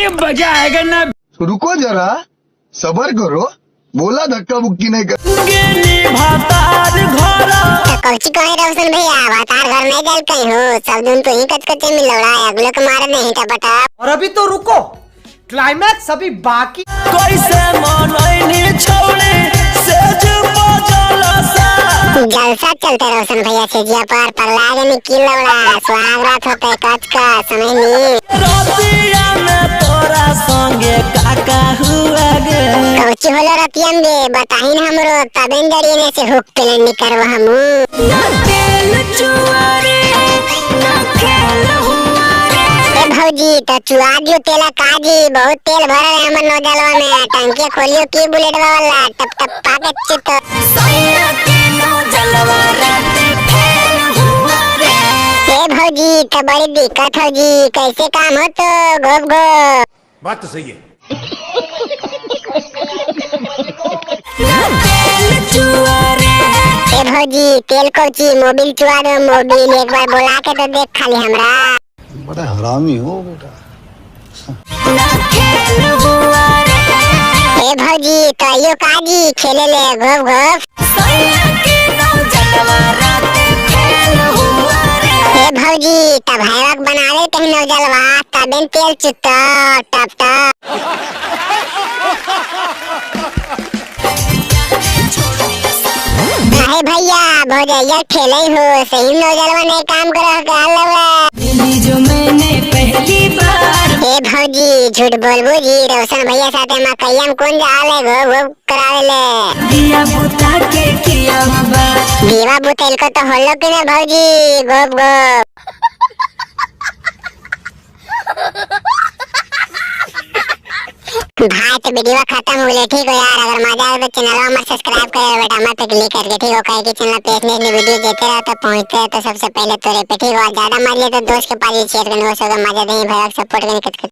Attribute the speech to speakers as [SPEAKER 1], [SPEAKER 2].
[SPEAKER 1] अभी मजा आएगा ना।
[SPEAKER 2] रुको जरा, सबर करो, बोला धक्का मुक्की नहीं कर।
[SPEAKER 3] तो कौची कहे रोशन भैया, भातार घर नहीं गल कहीं हो, सब दिन तो ही कच कचे मिल रहा है, अगले को मार नहीं टपटप।
[SPEAKER 4] और अभी तो रुको, क्लाइमैक्स अभी बाकी।
[SPEAKER 5] कैसे मनैनी छौड़ी सेज बजलसा।
[SPEAKER 3] जलसा चलते रोशन भैया से जिया पर पगला गनी की लौड़ा, सुहाग रात होते कच का समझ नी।
[SPEAKER 5] रतिया में तोरा संगे काका हुआ गे।
[SPEAKER 3] कौची होलो रतियम गे बताहिन हमरो, तबेन जड़िए ने से हुक पे निकरवा हमू।
[SPEAKER 6] ना तेल चुआ रे ना खेल हुआ रे।
[SPEAKER 3] ए भौजी तो चुआ दियो तेला काजी, बहुत तेल भरल है हमर नौजलवा में, टंकी खोलियो की बुलेट वाला टप टप पाके चित।
[SPEAKER 6] सैया के नौ जलवा रात फेल हुआ रे।
[SPEAKER 3] ए भौजी तो बड़ी दिक्कत हो जी, कैसे काम हो तो गोप गोप।
[SPEAKER 7] बात तो सही है।
[SPEAKER 6] ना तेल चुआ रे।
[SPEAKER 3] ए भौजी तेल कौची मोबिल चुआ दो मोबिल, एक बार बोला के तो देख खाली हमरा।
[SPEAKER 2] बड़ा हरामी हो बेटा।
[SPEAKER 6] ना खेल हुआ रे।
[SPEAKER 3] ए भौजी तो आइयो काजी खेले ले गोप गोप।
[SPEAKER 6] सैया के नौ जलवा रात फेल हुआ रे।
[SPEAKER 3] ए भौजी तब हैवक बना ले कहीं नौजलवा, तबेन तेल चुत्ता टप टप। अरे भैया भौजैया खेले हो सही नौजलवा नहीं काम करो का लवा।
[SPEAKER 6] मिली जो मैंने पहली बार।
[SPEAKER 3] ए भौजी झूठ बोलबो जी, रोशन भैया साथे मकैया में कौन जाले गो गो करावे ले।
[SPEAKER 6] दिया बुता के किया बाबा।
[SPEAKER 3] दीवा बुतैल को तो होलो कि ना भौजी गोप गोप। भाई तो वीडियो खत्म हो गई, ठीक हो यार, अगर मजा आए तो चैनल हमारे सब्सक्राइब कर बेटा मत क्लिक करके, ठीक हो, कहे कि चैनल पे इतने वीडियो देते रहो तो पहुंचते रहो तो सबसे पहले तोरे पे, ठीक हो, ज्यादा मजा ले तो दोस्त के पास शेयर करने हो सके मजा दें भाई सपोर्ट करने।